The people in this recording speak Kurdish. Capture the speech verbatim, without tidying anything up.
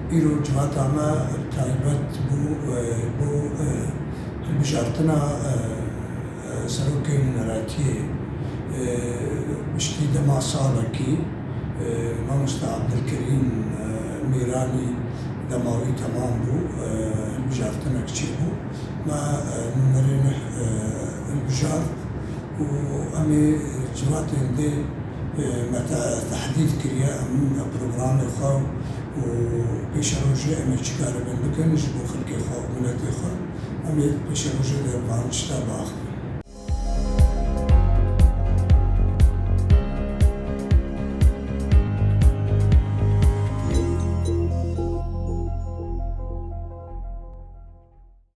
Îro civata me taybet bû, e, bo, e, hilbijartina, e, e, serokê mineratiyê, e, piştî dema salekî, e, mamosta Abdulkerîm, e, Mîranî dema wî temam bû, e, hilbijartinek çêbû. Me, e, nûnerê neh, e, hilbijart û em ê civatên dê, e, me te-, tehdîd kiriye, em programê xwe û pêşerojê em ê çi karibin bikin ji bo xelkê xwe û miletê xwe, em ê pêşerojê de van tişta biaxivin.